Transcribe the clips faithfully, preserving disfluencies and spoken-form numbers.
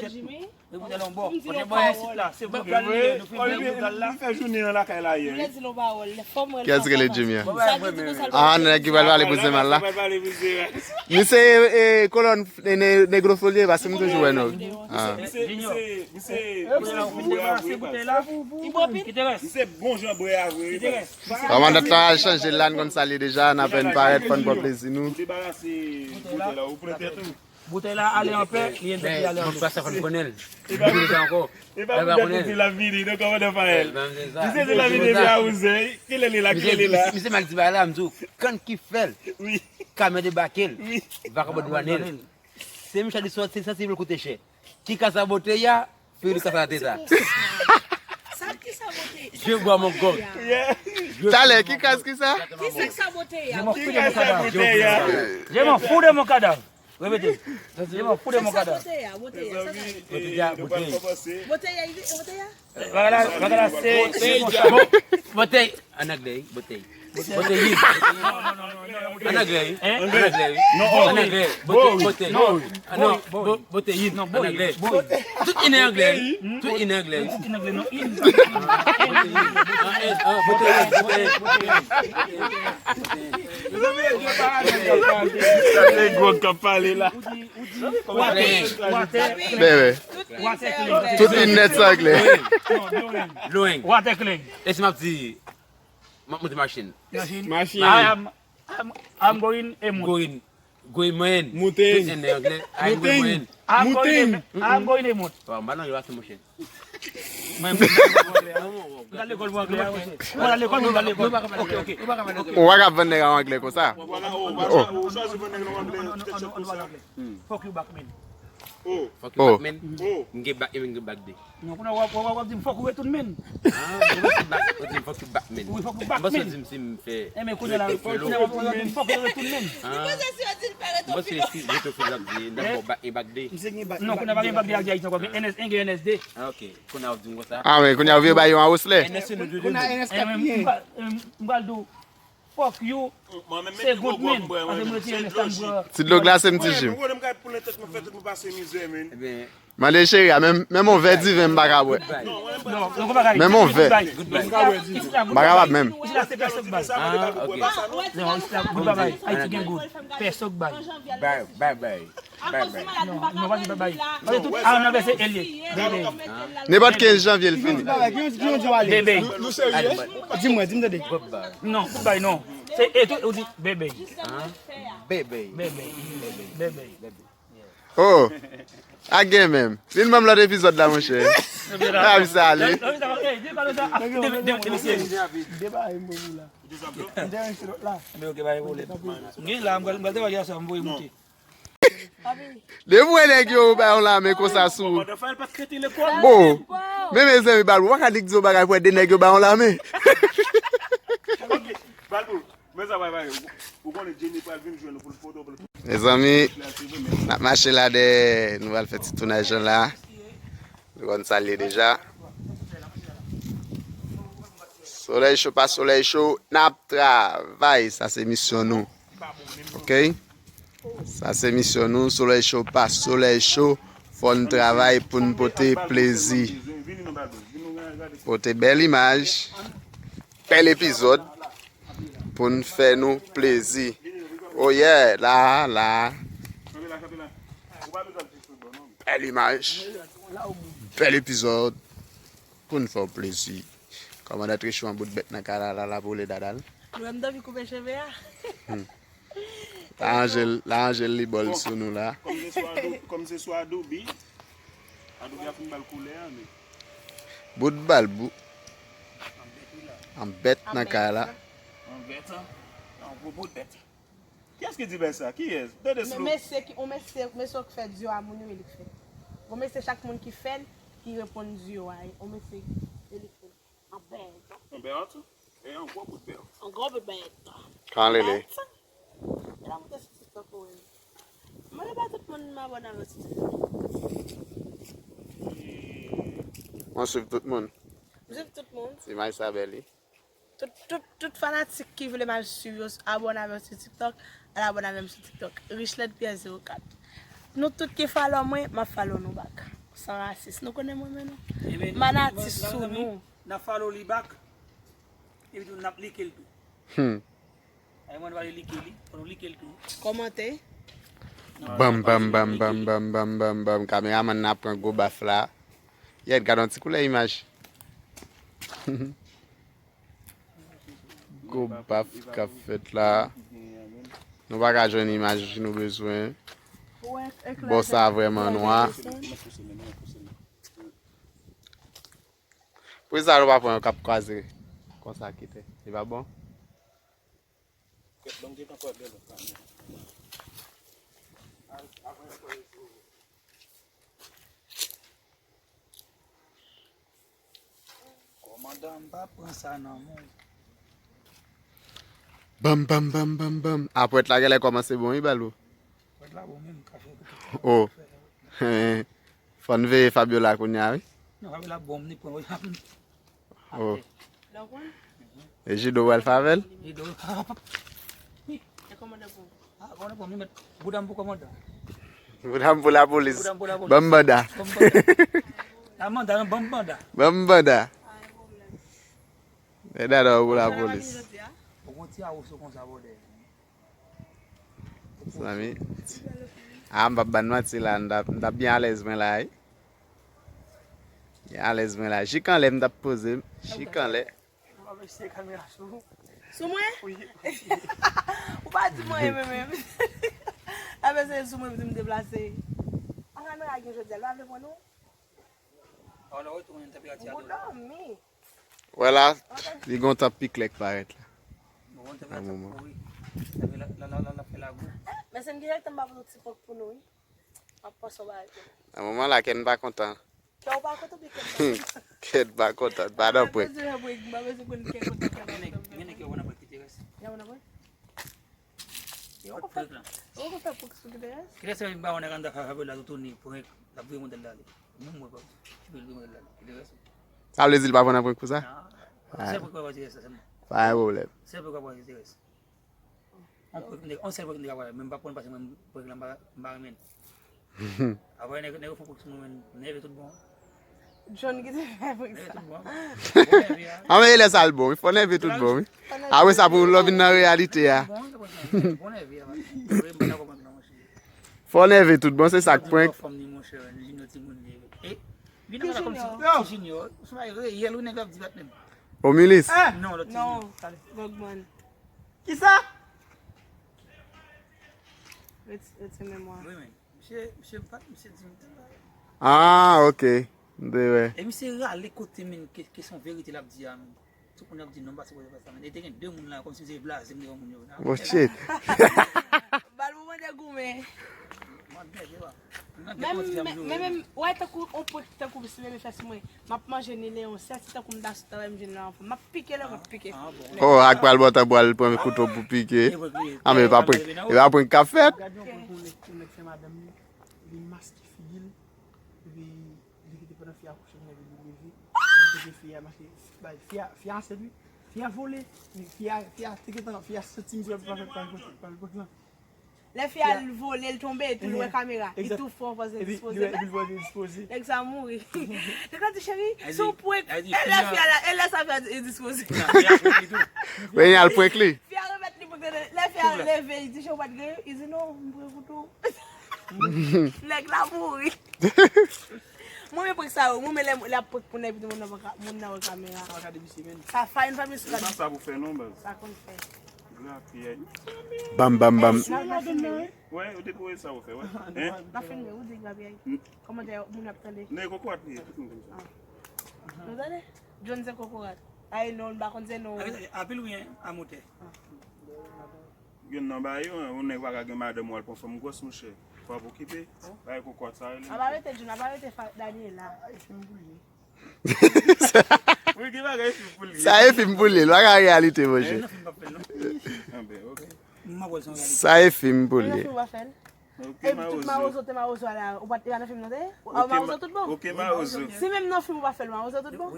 Jimmy. Kote lon bò? Kote bò isit la? Se boutal li ye, nou fin boutal la. Nou fè jounen an lakay la yè. Kiyès ki rele Jimmy a? Ah, nèg ki pral pale pou Zema la. Misye, e, kolòn, e, ne- negrofo li ye, paske m toujou wè nou. Ah. Misye, misye, misye, misye bon jambwè a vre. Misye bon jambwè a vre. Kòmandan la al chanje l la, n konn sa l ye deja, n apèn parèt, fò n pran plezi nou. Ou debarase boutal la, ou pran tèt ou. Boutèy la ale anpè, li envète ale anlè. Moun pa sa fè m konnen l. Li vini ankò. E pa pou tèt li la vini, non, kòmandan Fael. Misye se la vini epi a onzè, kilè li la, kilè li la. Misye mal di bagay la, m di w, kann ki fè l. Wi. Kamyon debake l. Wi. Vakabon dwane l. Se Michel di sòti, se santi pou l koute chè. Ki ka sabote ya? Fè li ka sa teta. Sa ki sabote? Je bois mon gog. Talè, ki kaz ki sa? Ki sa k sabote ya? Ki ka sabote ya? Je m'en fous de mon cadavre. Repete. Je m'en fous de mon cadavre. Sa k sabote ya? Bote ya, sa k sabote? Bote ya, bote ya. Bagay la, bagay la, se, se konsa. Botèy, an anglè, wi, botèy. Botèy yin. An anglè, wi. An anglè, wi. An anglè, botèy, botèy. Non, bo- botèy yin, an anglè. Tout yin an anglè, wi. Tout yin an anglè, wi. Tout yin an anglè, non, yin. Botèy yin. Ah, eh, ah, botèy yin, botèy yin. Sa se gwo k ap pale la. Watè. Bebe. Tout yin nèt sa klè. Lwen. Watè klè. E si m ap di, m ap monte machin. Machin. I am, I am, I'm going a month. Going, going man. Mountain. Tout yin an anglè. I'm going man. I'm going a month. Waaw, m pa nan yo ase monchè. Mwen, m pral lekòl pou anglè a, wi. Mwen pral lekòl, mwen pral lekòl. Ok, ok. Ou pa ka vann nèg an anglè konsa. Ou chwazi vann nèg an anglè. Fuck you back, man. Oh. Fuck you back, man. Oh. M gen back, m gen back de. Non, kounye a w ap, w ap, w ap di m fuck ou retourn, man. Ah, m gen back, ou di m fuck you back, man. Wi, fuck you back, man. M panse w di m si m fè. Eh, men kounye a la, kounye a w ap, w ap di m fuck ou retourn, man. Ah. M panse si w di l fè reto filo. M panse si reto filo ap di, n ap ba w back, e back de. Non, kounye a pa gen back de ak de ayisyen ankò, gen N S, gen N S de. Ah, ok. Kounye a w ap di m konsa. Ah, men kounye a w vle bay yon awoslè. Kounye a N S kat ki gen. M pral di w, fuck you, se good man. Paske mwen te N S la, m pran. Ti dlo glase m ti jim. Mande cheri a, menm, menm yon vè diven m pa ka bwè. Menm yon vè. M pa kapab menm. Isi la se pèsòk bay. Ah, ok. Non, isi la good bye bye. Ayiti gen good. Pèsòk bay. Bye, bye, bye. Bye, bye. Non, non, pa di bye bye. Paske tout a nan vèsè L ye. Bebe. Nenpòt kenz janvye l fini. Bebe. Di mwen, di m tande. Non, good bye non. Se e tou, ou di bebe. Bebe. Bebe. Bebe. Oh. A gen menm. Vin ban m lòt epizòd la, monchè. A, misye ale. Gen la, m pral, m pral travay yè swa, m voye moute. Depi w wè nèg yo bay yon lame konsa sou ou. Oh, men mezanmi, Balbou, ou pa ka di k di yon bagay pou wè de nèg yo bay yon lame. Mezanmi, n ap mache la dèyè, nou pral fè ti tounaj lan la. Nou konn sa l ye deja. Solèy cho pa solèy cho, n ap travay, sa se misyon nou. Ok? Sa se misyon nou, solèy cho pa solèy cho, fò n travay pou n pote plezi. Pote bèl imaj, bèl epizòd, pou n fè nou plezi. Oh yeah, la, la. Bèl imaj, bèl epizòd, pou n fè w plezi. Kòmandan Trechou an bout bèt nan kay la, la, la, pou le dadal. Ou menm, anvi koupe cheve a? La Anjèl, la Anjèl li bòl sou nou la. Kòm se sou Adobe, kòm se sou Adobe, Adobe a fin ba l koulè a, men. Bout Balbou. An bèt nan kay la. An bèt, an gwo bout bèt. Kiyès ki di bèt sa? Kiyès? Tande sou. Mesye ki, on mesye, mesye ki fè dyo a moun yo, e li k fè. Bon, mesye, chak moun ki fè l, ki reponn dyo a, on mesye, e li k fè. An bèt. An bèt. E yon gwo bout bèt. Yon gwo bout bèt. Kòman l rele? Bèt. E la moute sou TikTok ou menm. Mwen pa tout moun m abòne avè sou TikTok. Mwen swiv tout moun. M swiv tout moun. Ti may sa bèl wi. Tout, tout, tout fanatik ki vle m al swiv yo, abòne avè m sou TikTok, al abòne avè m sou TikTok. Richelette Pierre zéro quatre. Nou tout ki follow mwen, m ap follow nou back. San rasis. Nou konnen mwen menm non. M pa nan atis sou nou. N ap follow li back. Epi tou n ap like l tou. Hmm. Ay mwen pale like li, fò nou like l tou. Kòmante. Banm, banm, banm, banm, banm, banm, banm, banm. Kameramann nan ap pran gwo baf la. Yèt, gade yon ti koulè imaj. Gwo baf k ap fèt la. Nou pa ka jwenn imaj nou bezwen. Bò sa vrèman nwa. Pou sa nou pa pran yon k ap kwaze konsa kite. Li pa bon? Kòmandan, m pa pran sa nan men w. Banm, banm, banm, banm, banm. A, pwèt la genlè kòmanse bon, wi, Balou. Pwèt la bon menm, kafe. Oh. Fò n veye Fabiola kounye a, wi. Non, Fabiola bon, m ni pran, wi. Oh. Lè w konn? E Jido pral fè avè l? Jido. E kòmandan pou? Ah, kòmandan pou, m met bouda m pou kòmandan. Bouda m pou lapolis. Bouda m pou lapolis. Ban m banda. Ban m banda. La manda, non, ban m banda. Ban m banda. E dada w pou lapolis. Ou gon ti awoso konsa, bòdè. Zanmi. Ah, m p ap ba n manti la, m t ap, m t ap byen alèz mwen la, wi. Byen alèz mwen la. Jik anlè m t ap poze m. Jik anlè. Sou mwen? Ou pa di mwen menm menm. Apre se sou mwen pou di m deplase. An kamera gen jodi a, l pa vle pran nou? Ou dòmi. Wè la, li gon tan piklè k parèt la. Nan moman. Men se m gen lè tan m pa pote ti pòk pou nou, wi. M ap panse w bagay pou nou. Nan moman la, kè n pa kontan. Kè w pa kontan, men kè n pa kontan. Kè n pa kontan, pa nan prank. M pa bezwen prank, m pa bezwen konn kè kontan, kè pa kontan. Gen nèg ki wè nan prank ki te rès. Gen wè nan prank? Yo, ou konn fè, ou konn fè prank sou ki te rès? Ki te rès, m pa wè nan kanda fè fè la, toutouni prank, l ap voye modèl la ale. Mwen, mwen, pa, ki te voye modèl la ale. Ki te rès. Sa vle di l pa pran nan prank pou sa? Ah. Sèl prank mwen pa ti rès la, sèlman. Pa gen pwoblèm. Sèl prank mwen pa ti rès. On prank, on sèl prank m te ka pale, men m pa konn pase mwen prank la, m pa, m pa renmen. Apre nèg, nèg yo fè prank sou mwen, men nève tout bon. John ki te fè prank sa. Nève tout bon. Bon nève a. Ah, men lè sa l bon, wi. Fò nève tout bon, wi. Apre sa, pou lè w vin nan reyalite a. Bon, se bon sa. Bon nève a, wi. Mwen pa dakò prank nan, monchè. Fò nève tout bon, se sa k prank. Fòm ni, monchè, Junior timoun li. E, vin nan kòm si, si Junior, ou se pa reyèl, wi, nèg la ap di bat menm. Omilis. Non, lòt timoun. Non, Gogman. Kisa? Ret-, retire memwa. Wi, men. Misye, misye bat, misye di m tout bagay. Ah, ok. M te wè. E misye rale kote, men, ke, ke se yon verite l ap di a, men. Tout moun ap di non, m pa sipoze fè sa, men. E te gen de moun la, kòmsi se blaze m devan moun yo. Oh, shit. Bal pou mande goumen. M ap bèje, wa. Men, men, men, men, wè, tankou, on prank, tankou, si bebe fè sou mwen. M ap manje ni leyon, sèsi tankou m ta sou travay, m jwenn lè anfan. M ap pike lè, m ap pike. Oh, ak pral bò tan pral pran kouto pou pike. Ah, men e pa prank, e pa prank k ap fèt. Gad yon prank pou nèg, pou nèg fè madanm li, li maske figi l, epi li kite pandan fi a kouche, epi li leve, li kite fi a maske, bay, fi a, fi a ansent wi, fi a vole, fi a, fi a te gentan, fi a santi misye pa fè, pa fè, pa fè, pa fè, Lè fi a vole, l tonbe, epi l wè kamera. Li tou fè yon pòz endispoze. Nèg sa mouri. Nèg la di, cheri, se yon prank. E lè fi a la, e lè sa fi a endispoze. Kounye a l prank li. Fi a remèt li prank la. Lè fi a leve, li di, cheri, ou pa t gen? Li di, non, m pran kouto. Nèg la mouri. Mwen, men prank sa yo, mwen, men lè, lè ap prank pou nèg, epi moun nan pa ka, moun nan wè kamera. Sa pa ka depi semèn. Sa fè yon fanmi sou la. Se pa sa pou fè non, baz. Sa konn fè. Bam, bam, bam. N ap filme, wi. Wè, ou depi wè sa ou fè, wè. N ap filme, ou di grapyay. Kòmantè yo, moun ap tande. Non, e kokorat li ye, tout moun konn sa. Nou tande? John se kokorat. Ay, non, m pa konn se non. Apil wi, a motè. Youn nan ba yo, yon nèg pa ka gen madanm ou al pran fanm gwòs, monchè. Fò ap okipe. Bay kokorat sa rele. Ap arete John, ap arete Daniela. Wi, gen bagay fim pou li. Sa e fim pou li, l pa ka reyalite, monchè. Sa e fim pou li. Nan fim ou pa fè l? Epi tout mawozo te mawozo a la, ou pa t nan fim nan te? Mawozo tout bon? Si menm nan fim ou pa fè l, mawozo tout bon?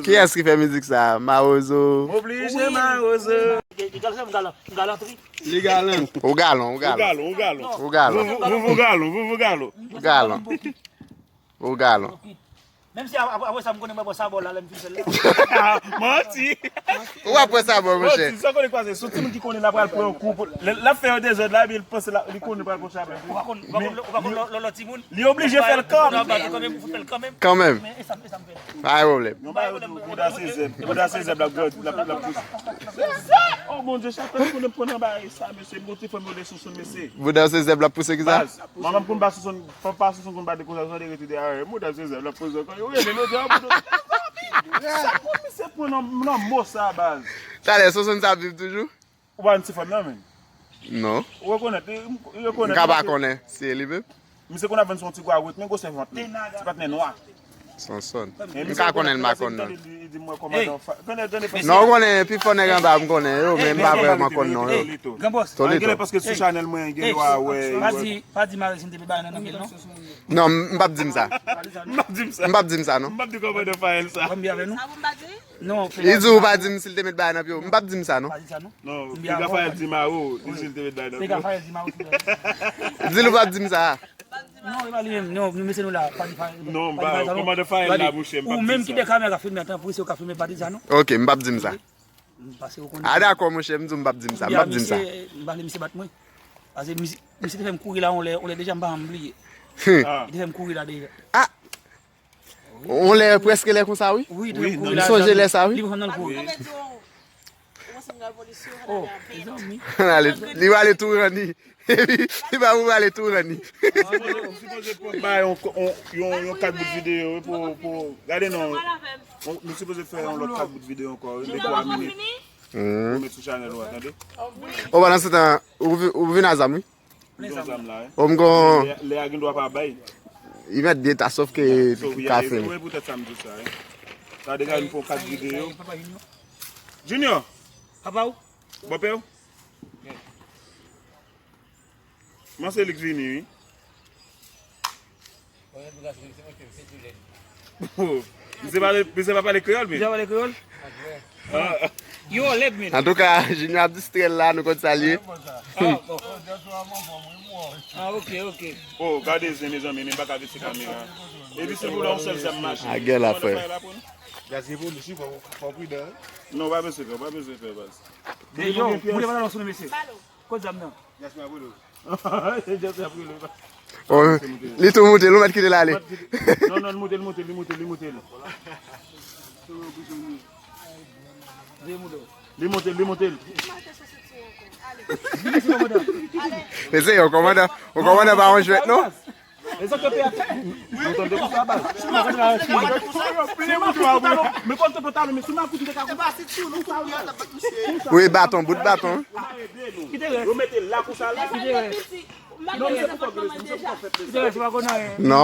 Kiyès ki fè mizik sa? Mawozo. M oblije mawozo. Li galan, m galan, m galan. Ou galan, ou galan. Ou galan, ou galan. Ou galan. Vouvou galan, vouvou galan. Ou galan. Pou galon. Menm si apre sa, m konnen mwen pran sabò la, lè m fin fè l la. Manti. Ou ap pran sabò, monchè. Manti, sa konnen kwa se. Sou timoun ki konnen l ap pran yon kou. Lè l ap fè yon dezòd la, epi l panse li konnen l pral pran sabò. Ou pa konn lòt timoun. Li oblije fè l kanmenm. Kanmenm. Pa gen pwoblèm. Yon bagay yo tou, bouda se zèb. Bouda se zèb l ap grandi, l ap pouse. Oh mon Dieu, chak fwa m konnen m pran nan bagay sa, mesye, m gon ti fanm yo le sou sou mesye. Bouda se zèb l ap pouse ki sa? Manman m konn ba sou sou, papa sou sou konn ba de konsa, sa de rete de arè. Bouda se zèb l ap poze ankò. Yo rele l, yo di a bouda. Sa konn misye pran nan mo sa baz. Talè, Sonsonn sa ap viv toujou? Ou pa yon ti fanm nan menm? Non. Ou rekonèt, ou rekonèt. M ka pa konnen si e li menm. Misye konn ap vann sou yon ti gwa wot, men gwosè vant. Ti patnè nwa. Sonsonn. M ka konnen, m pa konn non. Non, ou konnen, pi fò nèg anba m konnen yo, men m pa vrèman konn non yo. Gran bòs. Tolito. Paske sou chanèl mwen, gen dwa wè. Pa di, pa di mari si m te pe bay nan nan men non. Non, m p ap di m sa. M ap di m sa. M p ap di m sa non. M ap di kòmandan Fayèl sa. Ban m byen avè nou. Sa pou m pa di? Non. Li di ou pa di m si l te met bagay nan pye w. M p ap di m sa non. Pa di sa non. Non, piga Fayèl di Maro, di si l te met bagay nan pye w. Piga Fayèl di Maro. Di l ou p ap di m sa. Non, e pa li menm. Non, nou mesye nou la. Pa di Fayèl. Non, m pa, kòmandan Fayèl la, mouchè, m p ap di sa. Ou menm ki de kamera, filme, tanpri, si w ka filme, pa di sa non. Ok, m p ap di m sa. Paske ou konnen. A dakò, monchè, m di w m p ap di m sa. M p ap di m sa. M pa vle misye bat mwen. Paske misye te fè m kouri la, on lè, on lè deja m pa janm bliye. Hmm. Li te fè m kouri la deja. On lè prèske lè konsa wi. Wi, li te fè m kouri M la. Sonje lè sa wi. Li pran nan l kouri. Mwen se m nan polis yo. Oh, mezanmi. Li prale tou ranni. Li pa pou prale tou ranni. M sipoze pran ba yon, yon, yon kat bout videyo wi pou, pou, gade non. Nou sipoze fè yon lòt kat bout videyo ankò wi, de twa minit. Pou met sou chanèl ou a, tande. O, pandan se tan, ou vi- ou vin a zam wi. Yon zam la wi. O, m gon Lè a gen dwa pa bay. Li mèt de ta, sòf ke So, wi, ka e fini. wi, poutèt sa m di sa wi. Gade, gade, m fè yon kat videyo. Junior, Papa ou? Bòpè w? Mwen se li k vini wi. Oh, misye pale, misye pa pale kreyòl, men. Misye pale kreyòl? Ah, Yo, lèd men. Antouka, Junior ap distrè l la, nou konn sa l ye. Ah, oh. Ah, ok, ok. Oh, gade zen, mezanmi, men m pa ka vese kamera. Epi se pou la yon sèl zam mache. A gen la, frè. Non, pa bezwen fè, pa bezwen fè, baz. Hey, yo, moute pantalon sou nou, mesye. Kot zam nan? O, li tou moute, nou mèt kite l ale. Non, non, li moute, li moute, li moute, li moute. Li moute, li moute. Mesye, yon kòmandan, yon kòmandan pa yon jwèt non. Lezòt yo pè a tè. Mwen tande konsa, baz. Men konn te pantalon, men si m a fout m te ka konsa. Wi, baton, bout baton. Kite rès. Yo mete l la konsa la. Kite rès. Kite rès, ou pa konn anyen. Non.